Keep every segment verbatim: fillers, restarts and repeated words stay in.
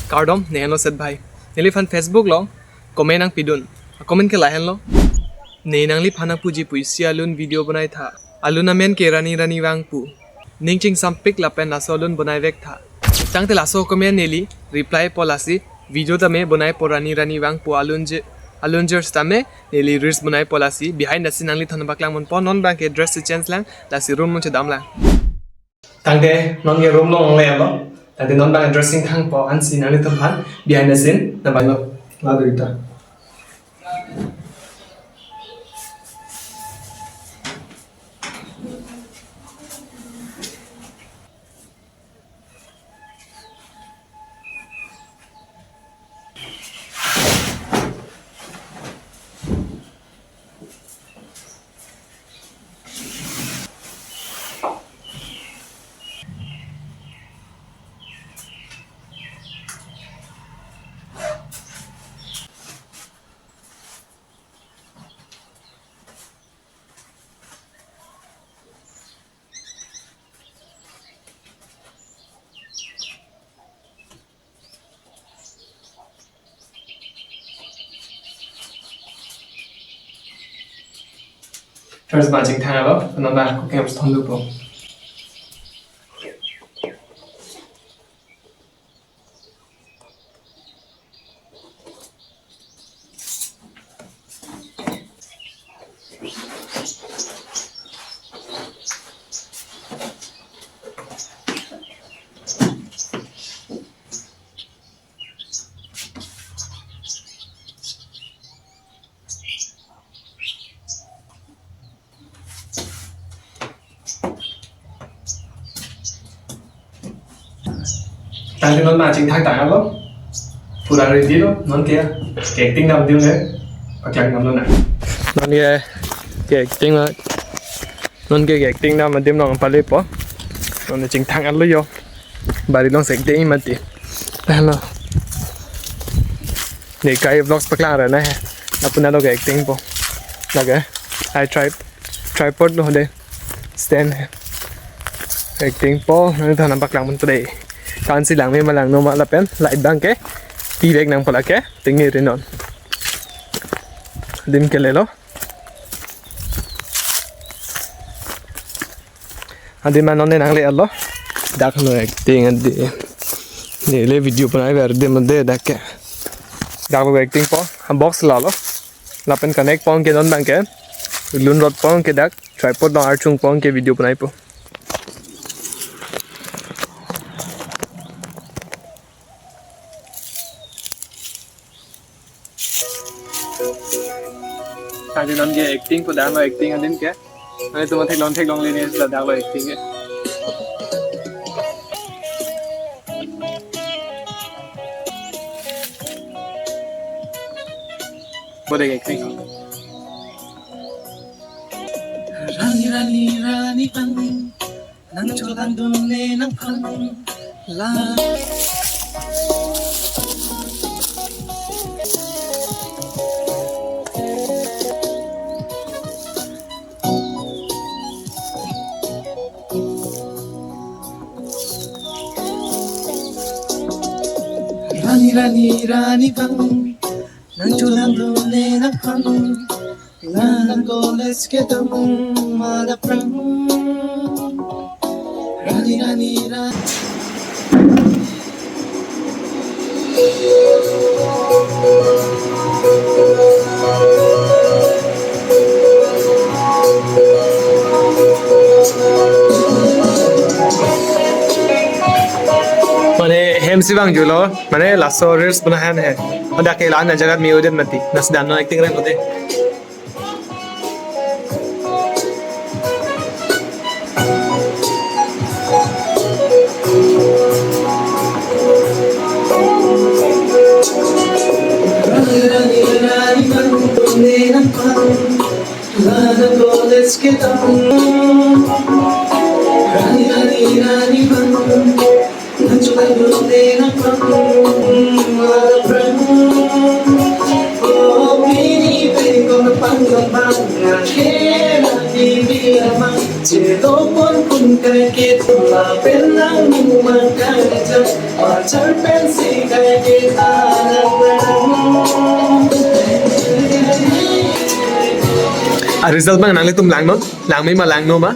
Kardom, ne henlo Seth Bhai. Neliphan Facebook along comment nangpidun. Comment ke lahenlo. Ne nangliphan nangpuji pusi alun video bonai tha. Alun amen ke Rani Rani Vangpo. Ning chingsampik lapen laso alun bonaivek tha. Tangte laso comment neli replypo lasi video tame bonaipo Rani Rani Vangpo alun je, alun jer tame neli reels bonaipo lasi behind the scene nangliphan nangpaklangponpo. Non abangke dress si change lang lasi room along chedam lang. Tangte non ke room along lelo. Tangte non abang dressing thangpo ansi nanglitumphan behind the scene nangpaklanglo. Lado ita. First abang chingthang alo, another cooking apps thondukpo. Tangte non abang chingthangtang alo. Pura ready lo, non ke ke-acting dam adim le paklang damlo nang. Non ke ke-acting ma, non ke ke-acting dam adim along palepo. Non chingthang alo yo. Bari along si acting mati. Hello. Ne kai vlogs paklang ra na he. Apuna lo ke-actingpo. Lake, I try, tripod lo de. Stand he. Actingpo, nangliphan nangpaklangponpo de. Ko-ansi langme ma langno ma lapen light abangke pivek nangpo lake. Tingni ri non. Adim ke lelo. Adim ma non ne nanglelo. Dak lo acting adim. Neli video bonaiver adim de dak ke. Dak lo actingpo. Box lalo. Lapen connect pon ke non abangke. Lun rot pon ke dak. Tripod along archung pon ke video bonaipo. Tangte non ke actingpo, dak lo acting adim ke. Nanglitum theklong theklongle ne, dak lo acting ke. Bo de acting. Rani, Rani, Rani Vang. Nangcholang dunde nangphan la. Rani, Rani, Rani Vang. Nangcholang dunde nangphan. Nang college kedam ma da prang. Rani, Rani, Rani. Mane hem si vangjulo, mane laso reels puna han he. Pada ke la-an ajagat mi udet mati. Nasi damnon acting reng kote. A result abang nanglitum langnon, langme ma langno ma.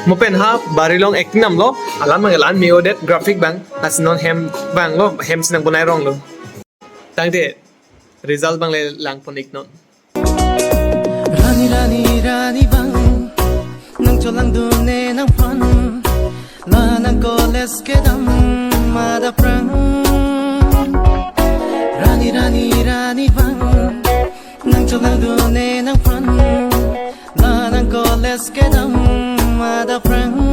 Mo pen ha Barilong acting damlo, alam abang langme-odet, graphic abang, lasi non hem abang lo, hem si nang bonai ronglo. Tangte result abang le langpon-iknon. Rani, rani, rani abang, nang cholang dun-e nangphan, la nang college kedam adap rang. Rani, rani, rani abang, nang cholang dun-e nangphan, la nang college kedam adap rang.